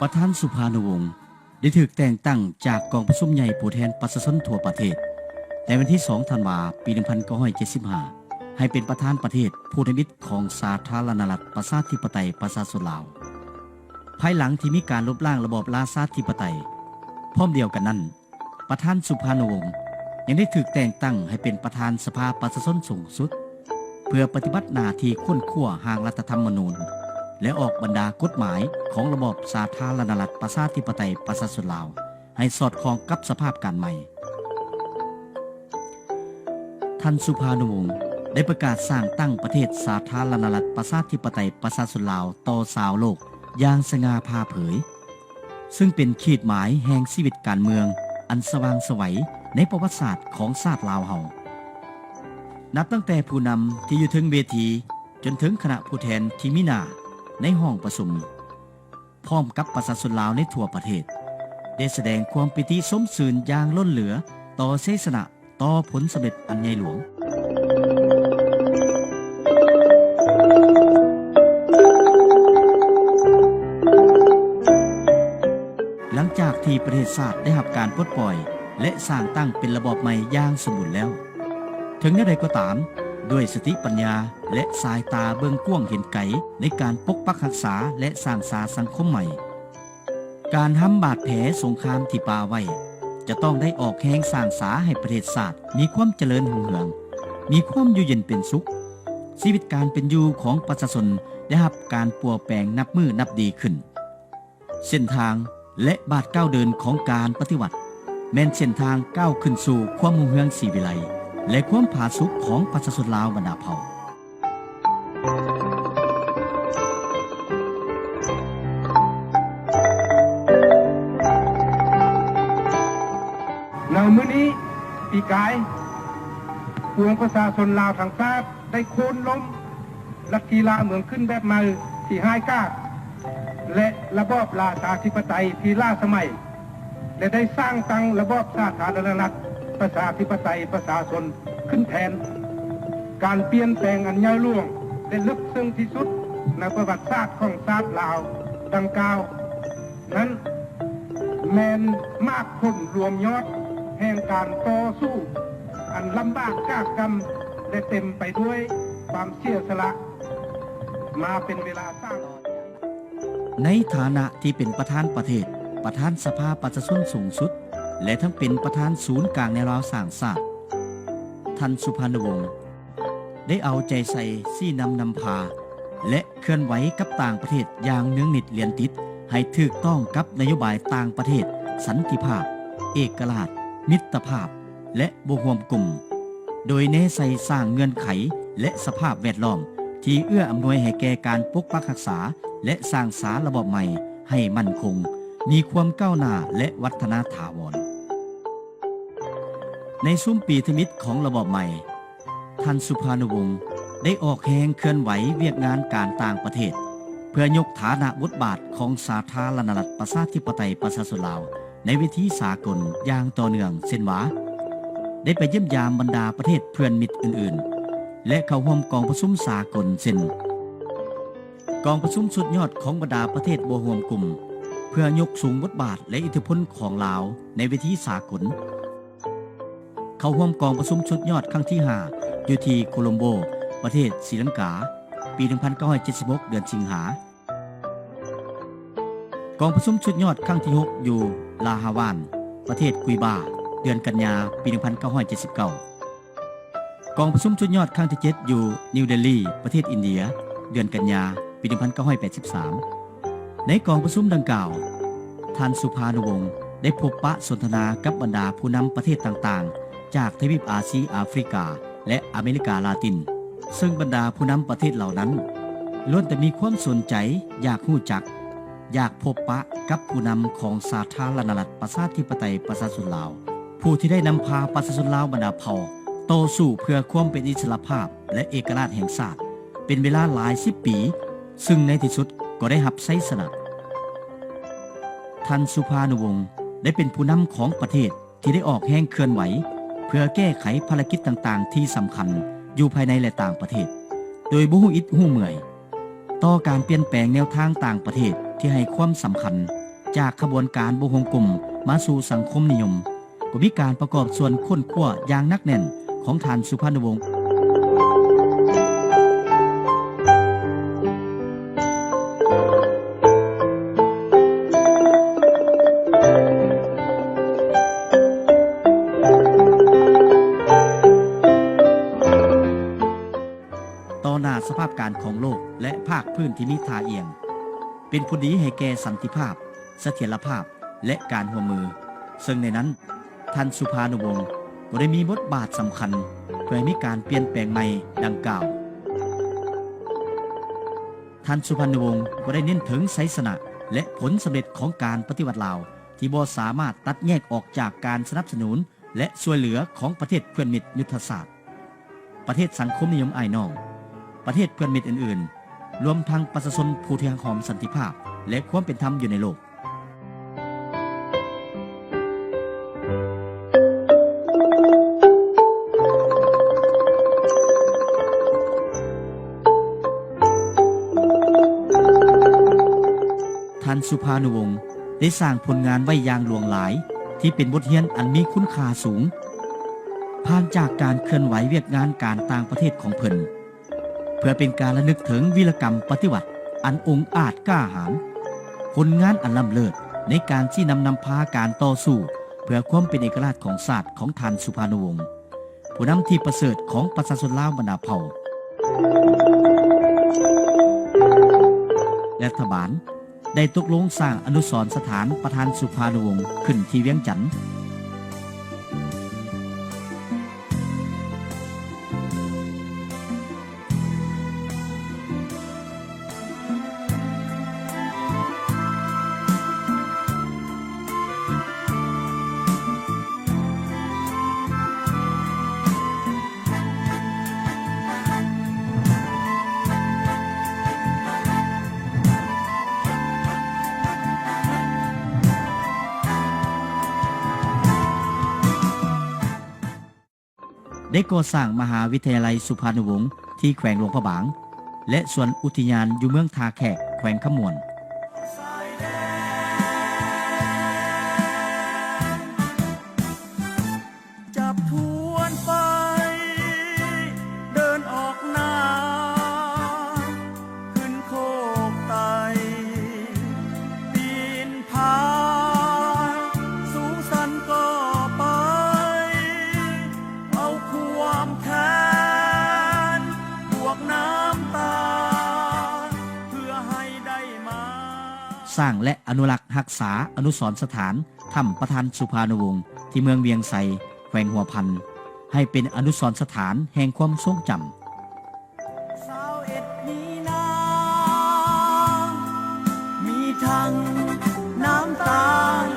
ປະທານສຸພານຸວົງ ໄດ້ຖືກແຕ່ງຕັ້ງຈາກກອງປະຊຸມໃຫຍ່ຜູ້ແທນປະຊາຊົນທົ່ວປະເທດ ໃນວັນທີສອງ ທັນວາ ປີໜຶ່ງພັນເກົ້າຮ້ອຍເຈັດສິບຫ້າ ໃຫ້ເປັນປະທານປະເທດຜູ້ທຳອິດຂອງສາທາລະນະລັດ ປະຊາທິປະໄຕ ປະຊາຊົນລາວ. ພາຍຫຼັງທີ່ມີການລົບລ້າງລະບອບລາຊາທິປະໄຕ, ພ້ອມດຽວກັນນັ້ນ, ປະທານສຸພານຸວົງ ຍັງໄດ້ຖືກແຕ່ງຕັ້ງໃຫ້ເປັນປະທານສະພາປະຊາຊົນສູງສຸດ ເພື່ອປະຕິບັດໜ້າທີ່ຄົ້ນຄວ້າຮ່າງລັດຖະທຳມະນູນ ແລະ ອອກບັນດາກົດໝາຍຂອງລະບອບສາທາລະນະລັດ ປະຊາທິປະໄຕ ປະຊາຊົນລາວ ໃຫ້ສອດຄ່ອງກັບສະພາບການໃໝ່. ທ່ານສຸພານຸວົງ ໄດ້ປະກາດສ້າງຕັ້ງປະເທດສາທາລະນະລັດ ປະຊາທິປະໄຕ ປະຊາຊົນລາວ ຕໍ່ຊາວໂລກ ຢ່າງສະຫງ່າຜ່າເຜີຍ, ຊຶ່ງເປັນຂີດໝາຍແຫ່ງຊີວິດການເມືອງອັນສະຫວ່າງໄສວໃນປະຫວັດສາດຂອງຊາດລາວເຮົາ. ນັບຕັ້ງແຕ່ຜູ້ນຳທີ່ຢູ່ເທິງເວທີ ຈົນເຖິງຄະນະຜູ້ແທນທີ່ມີໜ້າໃນຫ້ອງປະຊຸມ, ພ້ອມກັບປະຊາຊົນລາວໃນທົ່ວປະເທດ ໄດ້ສະແດງຄວາມປີຕິຊົມຊື່ນຢ່າງລົ້ນເຫຼືອຕໍ່ໄຊຊະນະ ຕໍ່ຜົນສຳເລັດອັນໃຫຍ່ຫຼວງ. ຫຼັງຈາກທີ່ປະເທດຊາດໄດ້ຮັບການປົດປ່ອຍ ແລະ ສ້າງຕັ້ງເປັນລະບອບໃໝ່ຢ່າງສົມບູນແລ້ວ, ເຖິງແນວໃດກໍຕາມ, ດ້ວຍສະຕິປັນຍາ ແລະ ສາຍຕາເບິ່ງກວ້າງເຫັນໄກໃນການປົກປັກຮັກສາ ແລະ ສ້າງສາສັງຄົມໃໝ່, ການຮຳບາດແຜສົງຄາມທີ່ປະໄວ້ ຈະຕ້ອງໄດ້ອອກແຮງສ້າງສາໃຫ້ປະເທດຊາດມີຄວາມຈະເລີນຮຸ່ງເຮືອງ, ມີຄວາມຢູ່ເຢັນເປັນສຸກ, ຊີວິດການເປັນຢູ່ຂອງປະຊາຊົນໄດ້ຮັບການປົວແປງນັບມື້ນັບດີຂຶ້ນ. ເສັ້ນທາງ ແລະ ບາດກ້າວເດີນຂອງການປະຕິວັດ ແມ່ນເສັ້ນທາງກ້າວຂຶ້ນສູ່ຄວາມຮຸ່ງເຮືອງສີວິໄລ ແລະ ຄວາມຜາສຸກຂອງປະຊາຊົນລາວບັນດາເຜົ່າ. ໃນມື້ນີ້ ປີກາຍ ປວງປະຊາຊົນລາວທັງຊາດ ໄດ້ໂຄ່ນລົ້ມລັດທິລ່າເມືອງຂຶ້ນແບບໃໝ່ທີ່ຮ້າຍກາດ ແລະ ລະບອບລາຊາທິປະໄຕທີ່ລ້າສະໄໝ ແລະ ໄດ້ສ້າງຕັ້ງລະບອບສາທາລະນະລັດປະຊາທິປະໄຕປະຊາຊົນຂຶ້ນແທນ. ການປ່ຽນແປງອັນໃຫຍ່ຫຼວງ ແລະ ເລິກເຊິ່ງທີ່ສຸດໃນປະຫວັດສາດຂອງຊາດລາວດັ່ງກ່າວນັ້ນ ແມ່ນໝາກຜົນລວມຍອດແຫ່ງການຕໍ່ສູ້ອັນລຳບາກກາກກຳ ແລະ ເຕັມໄປດ້ວຍຄວາມເສຍສະຫຼະມາເປັນເວລາສາມ ໃນຖານະທີ່ເປັນປະທານປະເທດ, ປະທານສະພາປະຊາຊົນສູງສຸດ ແລະ ທັງເປັນປະທານສູນກາງແນວລາວສ້າງຊາດ, ທ່ານສຸພານຸວົງ ໄດ້ເອົາໃຈໃສ່ຊີ້ນຳນຳພາ ແລະ ເຄື່ອນໄຫວກັບຕ່າງປະເທດຢ່າງເນືອງນິດລຽນຕິດ ໃຫ້ຖືກຕ້ອງກັບນະໂຍບາຍຕ່າງປະເທດ, ສັນຕິພາບ, ເອກະລາດ, ມິດຕະພາບ ແລະ ບໍ່ຮ່ວມກຸ່ມ, ໂດຍແນໃສ່ສ້າງເງື່ອນໄຂ ແລະ ສະພາບແວດລ້ອມທີ່ເອື້ອອຳນວຍໃຫ້ແກ່ການປົກປັກຮັກສາ ແລະ ສ້າງສາລະບອບໃໝ່ໃຫ້ໝັ້ນຄົງ, ມີຄວາມກ້າວໜ້າ ແລະ ວັດທະນາຖາວອນ. ໃນຊຸມປີທຳອິດຂອງລະບອບໃໝ່, ທ່ານສຸພານຸວົງ ໄດ້ອອກແຮງເຄື່ອນໄຫວວຽກງານການຕ່າງປະເທດ ເພື່ອຍົກຖານະບົດບາດຂອງສາທາລະນະລັດປະຊາທິປະໄຕປະຊາຊົນລາວ ໃນເວທີສາກົນຢ່າງຕໍ່ເນື່ອງ, ເຊັ່ນວ່າ ໄດ້ໄປຢ້ຽມຢາມບັນດາປະເທດເພື່ອນມິດອື່ນໆ ແລະ ເຂົ້າຮ່ວມກອງປະຊຸມສາກົນ ເຊັ່ນ ກອງປະຊຸມສຸດຍອດຂອງບັນດາປະເທດບໍ່ຮ່ວມກຸ່ມ ເພື່ອຍົກສູງບົດບາດ ແລະ ອິດທິພົນຂອງລາວໃນເວທີສາກົນ, ເຂົ້າຮ່ວມກອງປະຊຸມສຸດຍອດຄັ້ງທີຫ້າ ຢູ່ທີ່ໂຄລັມໂບ ປະເທດສີລັງກາ ປີໜຶ່ງພັນເກົ້າຮ້ອຍເຈັດສິບຫົກ ເດືອນສິງຫາ, ກອງປະຊຸມສຸດຍອດຄັ້ງທີຫົກ ຢູ່ລາຮາວານ ປະເທດກຸຍບາ ເດືອນກັນຍາ ປີໜຶ່ງພັນເກົ້າຮ້ອຍເຈັດສິບເກົ້າ, ກອງປະຊຸມສຸດຍອດຄັ້ງທີເຈັດ ຢູ່ນິວເດລີ ປະເທດອິນເດຍ ເດືອນກັນຍາ ປີໜຶ່ງພັນເກົ້າຮ້ອຍແປດສິບສາມ. ໃນກອງປະຊຸມດັ່ງກ່າວ, ທ່ານສຸພານຸວົງ ໄດ້ພົບປະສົນທະນາກັບບັນດາຜູ້ນຳປະເທດຕ່າງໆ ຈາກທະວີບອາຊີ, ອາຟຣິກາ ແລະ ອາເມລິກາລາຕິນ, ເຊິ່ງບັນດາຜູ້ນຳປະເທດເຫຼົ່ານັ້ນ ລ້ວນແຕ່ມີຄວາມສົນໃຈຢາກຮູ້ຈັກ, ຢາກພົບປະກັບຜູ້ນຳຂອງສາທາລະນະລັດປະຊາທິປະໄຕປະຊາຊົນລາວ, ຜູ້ທີ່ໄດ້ນຳພາປະຊາຊົນລາວບັນດາເຜົ່າຕໍ່ສູ້ເພື່ອຄວາມເປັນອິດສະຫຼະພາບ ແລະ ເອກະລາດແຫ່ງຊາດ ເປັນເວລາຫຼາຍສິບປີ, ຊຶ່ງໃນທີ່ສຸດກໍໄດ້ຮັບໄຊຊະນະ. ທ່ານສຸພານຸວົງ ໄດ້ເປັນຜູ້ນຳຂອງປະເທດ ທີ່ໄດ້ອອກແຮງເຄື່ອນໄຫວ ເພື່ອແກ້ໄຂພາລະກິດຕ່າງໆທີ່ສຳຄັນຢູ່ພາຍໃນ ແລະ ຕ່າງປະເທດ ໂດຍບໍ່ຮູ້ອິດຮູ້ເມື່ອຍ ຕໍ່ການປ່ຽນແປງແນວທາງຕ່າງປະເທດທີ່ໃຫ້ຄວາມສຳຄັນ ຈາກຂະບວນການບໍ່ຮ່ວງກົມມາສູ່ສັງຄົມນິຍົມ, ກໍມີການປະກອບສ່ວນຄົ້ນຄວ້າຢ່າງໜັກແໜ້ນຂອງທ່ານສຸພານຸວົງ. ຕໍ່ໜ້າສະພາບການຂອງໂລກ ແລະ ພາກພື້ນທີ່ມີທ່າອຽງ, ເປັນຜົນດີໃຫ້ແກ່ສັນຕິພາບ, ສະຖຽນລະພາບ ແລະ ການຮ່ວມມື, ເຊິ່ງໃນນັ້ນ ທ່ານສຸພານຸວົງກໍໄດ້ມີບົດບາດສຳຄັນເພື່ອໃຫ້ມີການປ່ຽນແປງໃໝ່ດັ່ງກ່າວ. ທ່ານສຸພານຸວົງກໍໄດ້ເນັ້ນເຖິງໄຊຊະນະ ແລະ ຜົນສຳເລັດຂອງການປະຕິວັດລາວ ທີ່ບໍ່ສາມາດຕັດແຍກອອກຈາກການສະໜັບສະໜູນ ແລະ ຊ່ວຍເຫຼືອຂອງປະເທດເພື່ອນມິດຍຸດທະສາດ, ປະເທດສັງຄົມນິຍົມອ້າຍນ້ອງ, ປະເທດເພື່ອນມິດອື່ນໆ, ລວມທັງປະຊາຊົນຜູ້ທີ່ຮັກຫອມສັນຕິພາບ ແລະ ຄວາມເປັນທຳຢູ່ໃນໂລກ. ທ່ານສຸພານຸວົງ ໄດ້ສ້າງຜົນງານໄວ້ຢ່າງຫຼວງຫຼາຍ ທີ່ເປັນບົດຮຽນອັນມີຄຸນຄ່າສູງ, ຜ່ານຈາກການເຄື່ອນໄຫວວຽກງານການຕ່າງປະເທດຂອງເພິ່ນ, ເພື່ອເປັນການລະນຶກເຖິງວີລະກຳປະຕິວັດອັນອົງອາດກ້າຫານ, ຜົນງານອັນລ້ຳເລີດໃນການຊີ້ນຳນຳພາການຕໍ່ສູ້ເພື່ອຄວາມເປັນເອກະລາດຂອງຊາດຂອງທ່ານສຸພານຸວົງ. ຜູ້ນຳທີ່ປະເສີດຂອງປະຊາຊົນລາວບັນດາເຜົ່າ. ລັດຖະບານໄດ້ຕົກລົງສ້າງອະນຸສອນສະຖານປະທານສຸພານຸວົງຂຶ້ນທີ່ວຽງຈັນ. ໄດ້ກໍ່ສ້າງມະຫາວິທະຍາໄລສຸພານຸວົງທີ່ແຂວງຫຼວງພະບາງ ແລະ ສວນອຸທິຍານຢູ່ເມືອງທ່າແຂກ ແຂວງຄຳມ່ວນ. ຈາກທວນໄປ ເດີນອອກໜ້າ ຂຶ້ນໂຄກໄຕ່ ປີນຜາສູງຊັນກໍໄປ ເອົາຄວາມແຄ້ນບວກນ້ຳຕາ ເພື່ອໃຫ້ໄດ້ມາ ສ້າງ ແລະ ອະນຸລັກຮັກສາອະນຸສອນສະຖານ ຖ້ຳປະທານສຸພານຸວົງ ທີ່ເມືອງວຽງໄຊ ແຂວງຫົວພັນ ໃຫ້ເປັນອະນຸສອນສະຖານແຫ່ງຄວາມຊົງຈຳ. ຊາວເອັດມີນາ ມີທັງນ້ຳຕາ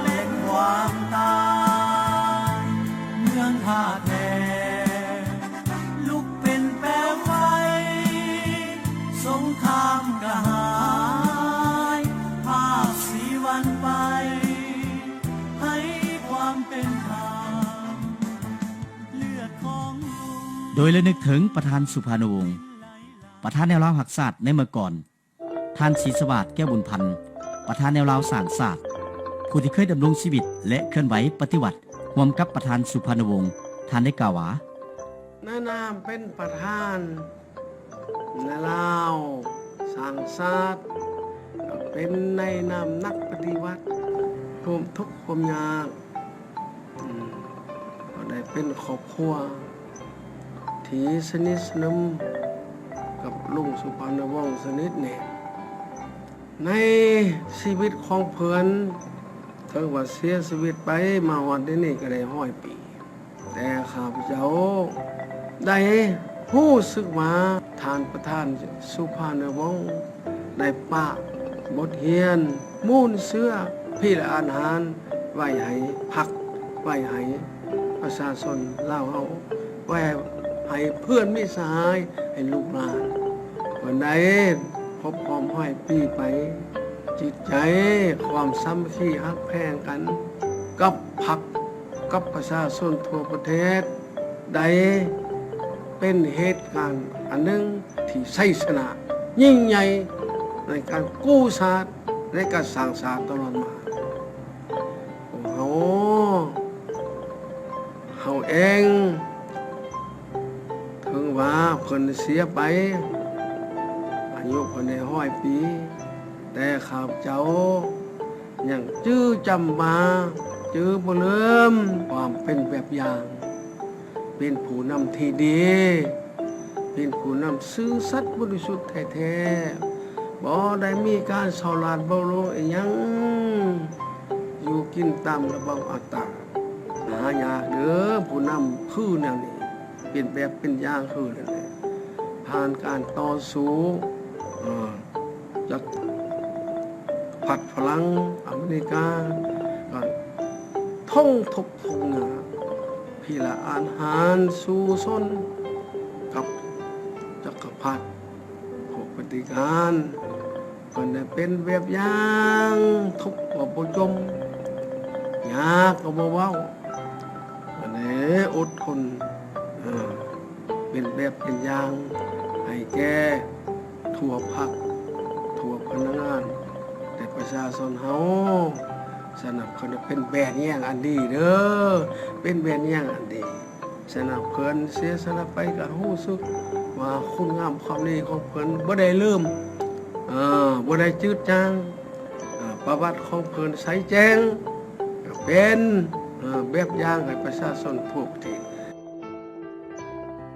ແລະ ຄວາມຕາຍ ເມືອງທ່າແຂກ ລຸກເປັນແປວໄຟ ສົງຄາມກະຫາຍ ພາກສີວັນໄປ ໃຫ້ຄວາມເປັນທຳ ເລືອດຂອງລຸງ. ໂດຍລະນຶກເຖິງປະທານສຸພານຸວົງ, ປະທານແນວລາວຮັກຊາດໃນເມື່ອກ່ອນ, ທ່ານ ສີສະຫວາດ ແກ້ວບຸນພັນ, ປະທານແນວລາວສ້າງຊາດ, ຜູ້ທີ່ເຄີຍດຳລົງຊີວິດ ແລະ ເຄື່ອນໄຫວປະຕິວັດຮ່ວມກັບປະທານສຸພານຸວົງ, ທ່ານໄດ້ກ່າວວ່າ, ໃນນາມເປັນປະທານແນວລາວສ້າງຊາດ, ເປັນໃນນາມນັກປະຕິວັດ ຮ່ວມທຸກຮ່ວມຍາກ, ອືມ ກໍໄດ້ເປັນຄອບຄົວທີ່ສະໜິດສະໜົມກັບລຸງສຸພານຸວົງສະໜິດແໜ້ນ. ໃນຊີວິດຂອງເພິ່ນ ເຖິງວ່າເສຍຊີວິດໄປມາຮອດດຽວນີ້ກໍໄດ້ຮ້ອຍປີ, ແຕ່ຂ້າພະເຈົ້າໄດ້ຮູ້ສຶກວ່າ ທ່ານປະທານສຸພານຸວົງ ໄດ້ປະບົດຮຽນມູນເຊື້ອພິລະອາຫານ ໄວ້ໃຫ້ພັກ, ໄວ້ໃຫ້ປະຊາຊົນລາວເຮົາ, ໄວ້ໃຫ້ເພື່ອນມິດສະຫາຍ, ໃຫ້ລູກຫຼານ. ເພິ່ນໄດ້ຄົບຮອບຮ້ອຍປີໄປ, ຈິດໃຈຄວາມສາມັກຄີຮັກແພງກັນກັບພັກ, ກັບປະຊາຊົນທົ່ວປະເທດ ໄດ້ເປັນເຫດການອັນໜຶ່ງ ທີ່ໄຊຊະນະຍິ່ງໃຫຍ່ໃນການກູ້ຊາດ ໃນການສ້າງຊາດຕະຫຼອດມາ. ເອງ. ເຖິງວ່າເພິ່ນເສຍໄປ ອາຍຸເພິ່ນໄດ້ຮ້ອຍປີ, ແຕ່ຂ້າພະເຈົ້າຍັງຈື່ຈຳວ່າ, ຈື່ບໍ່ລືມຄວາມເປັນແບບຢ່າງ, ເປັນຜູ້ນຳທີ່ດີ, ເປັນຜູ້ນຳຊື່ສັດບໍລິສຸດແທ້ໆ, ບໍ່ໄດ້ມີການສໍ້ລາດບັງຫຼວງອີ່ຫຍັງ, ຢູ່ກິນຕາມລະບອບອັດຕາ. ຫາຍາກເດີ້ ຜູ້ນຳຄືແນວນີ້, ເປັນແບບເປັນຢ່າງຄືແນວນີ້, ຜ່ານການຕໍ່ສູ້ ເອີ ຈັກ ພັດຝຣັ່ງອາເມລິກາ ກໍທົງທຸກທຸກຍາກ ພິລະອາດຫານສູ້ຊົນກັບຈັກກະພັດ ພວກປະຕິການ. ເພິ່ນໄດ້ເປັນແບບຢ່າງ, ທຸກກໍບໍ່ຈົ່ມ, ຍາກກໍບໍ່ເວົ້າ, ເພິ່ນໄດ້ອົດທົນ, ເອີ ເປັນແບບເປັນຢ່າງໃຫ້ແກ່ທົ່ວພັກ, ທົ່ວພະນັກງານ ແລະ ປະຊາຊົນເຮົາ. ສະນັ້ນ ເພິ່ນເປັນແບບຢ່າງອັນດີເດີ້, ເປັນແບບຢ່າງອັນດີ. ສະນັ້ນ ເພິ່ນເສຍສະຫຼະໄປ ກໍຮູ້ສຶກວ່າຄຸນງາມຄວາມດີຂອງເພິ່ນບໍ່ໄດ້ລືມ, ເອີ ບໍ່ໄດ້ຈືດຈາງ. ເອີ ປະຫວັດຂອງເພິ່ນໃສແຈ້ງ, ເປັນ ເອີ ແບບຢ່າງໃຫ້ປະຊາຊົນທົ່ວປະເທດ.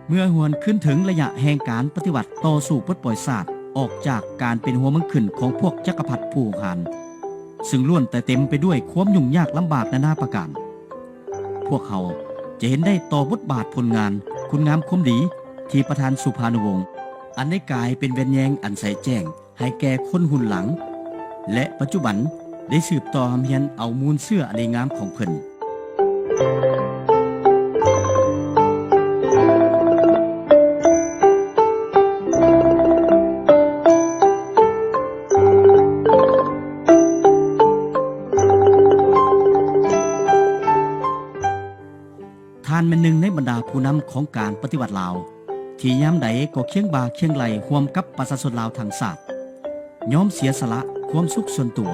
ເມື່ອຫວນຄືນເຖິງໄລຍະແຫ່ງການປະຕິວັດຕໍ່ສູ້ປົດປ່ອຍຊາດອອກຈາກການເປັນຫົວເມືອງຂຶ້ນຂອງພວກຈັກກະພັດຜູ້ຮຸກຮານ, ຊຶ່ງລ້ວນແຕ່ເຕັມໄປດ້ວຍຄວາມຫຍຸ້ງຍາກລຳບາກນານາປະການ, ພວກເຮົາຈະເຫັນໄດ້ຕໍ່ບົດບາດຜົນງານຄຸນງາມຄວາມດີທີ່ປະທານສຸພານຸວົງ ອັນໄດ້ກາຍເປັນແວ່ນແຍງອັນໃສແຈ້ງໃຫ້ແກ່ຄົນຮຸ່ນຫຼັງ ແລະ ປັດຈຸບັນໄດ້ສືບຕໍ່ຮ່ຳຮຽນເອົາມູນເຊື້ອອັນດີງາມຂອງເພິ່ນ. ທ່ານແມ່ນໜຶ່ງໃນບັນດາຜູ້ນຳຂອງການປະຕິວັດລາວ ທີ່ຍາມໃດກໍຄຽງບ່າຄຽງໄຫຼ່ຮ່ວມກັບປະຊາຊົນລາວທັງຊາດ, ຍອມເສຍສະຫຼະຄວາມສຸກສ່ວນຕົວ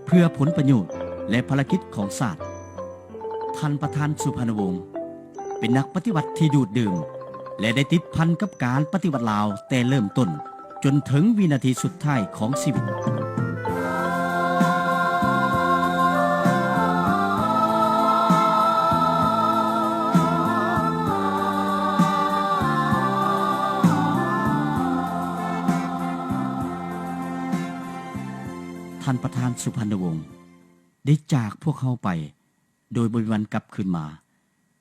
ເພື່ອຜົນປະໂຫຍດ ແລະ ພາລະກິດຂອງຊາດ. ທ່ານປະທານສຸພານຸວົງ ເປັນນັກປະຕິວັດທີ່ດູດດື່ມ ແລະ ໄດ້ຕິດພັນກັບການປະຕິວັດລາວແຕ່ເລີ່ມຕົ້ນຈົນເຖິງວິນາທີສຸດທ້າຍຂອງຊີວິດ. ທ່ານປະທານສຸພານຸວົງ ໄດ້ຈາກພວກເຮົາໄປໂດຍບໍ່ມີວັນກັບຄືນມາ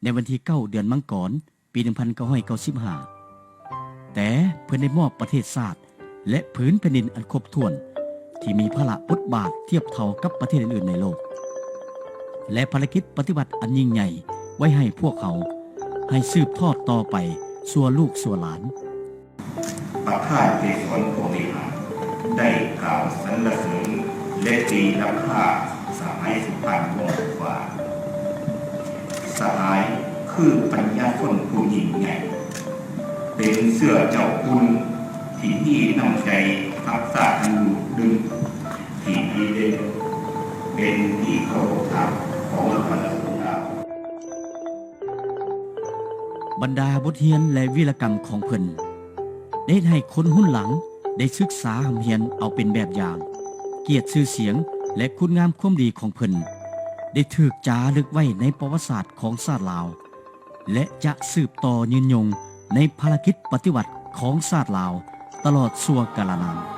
ໃນວັນທີເກົ້າ ເດືອນມັງກອນ ປີໜຶ່ງພັນເກົ້າຮ້ອຍເກົ້າສິບຫ້າ, ແຕ່ເພິ່ນໄດ້ມອບປະເທດຊາດ ແລະ ຜືນແຜ່ນດິນອັນຄົບຖ້ວນ ທີ່ມີພາລະບົດບາດທຽບເທົ່າກັບປະເທດອື່ນໆໃນໂລກ ແລະ ພາລະກິດປະຕິວັດອັນຍິ່ງໃຫຍ່ໄວ້ໃຫ້ພວກເຮົາ ໃຫ້ສືບທອດຕໍ່ໄປຊົ່ວລູກຊົ່ວຫຼານ. ປະທານໄກສອນ ພົມວິຫານ ໄດ້ກ່າວສັນລະເສີນ ແລະ ຕີລາຄາສະຫາຍສຸພານຸວົງວ່າ ສະຫາຍຄືປັນຍາຊົນຜູ້ຍິ່ງໃຫຍ່, ເປັນເຊື້ອເຈົ້າຄຸນທີ່ມີນ້ຳໃຈຮັກຊາດອັນດຸດດຶງ, ທີ່ດີເດັ່ນ, ເປັນທີ່ເຄົາລົບຮັກຂອງບັນດາຊົນລາວ. ບັນດາບົດຮຽນ ແລະ ວີລະກຳຂອງເພິ່ນ ໄດ້ເຮັດໃຫ້ຄົນຮຸ່ນຫຼັງໄດ້ສຶກສາຮ່ຳຮຽນເອົາເປັນແບບຢ່າງ, ກຽດຊື່ສຽງ ແລະ ຄຸນງາມຄວາມດີຂອງເພິ່ນ ໄດ້ຖືກຈາລຶກໄວ້ໃນປະຫວັດສາດຂອງຊາດລາວ ແລະ ຈະສືບຕໍ່ຍືນຍົງໃນພາລະກິດປະຕິວັດຂອງຊາດລາວຕະຫຼອດຊົ່ວກາລະນານ.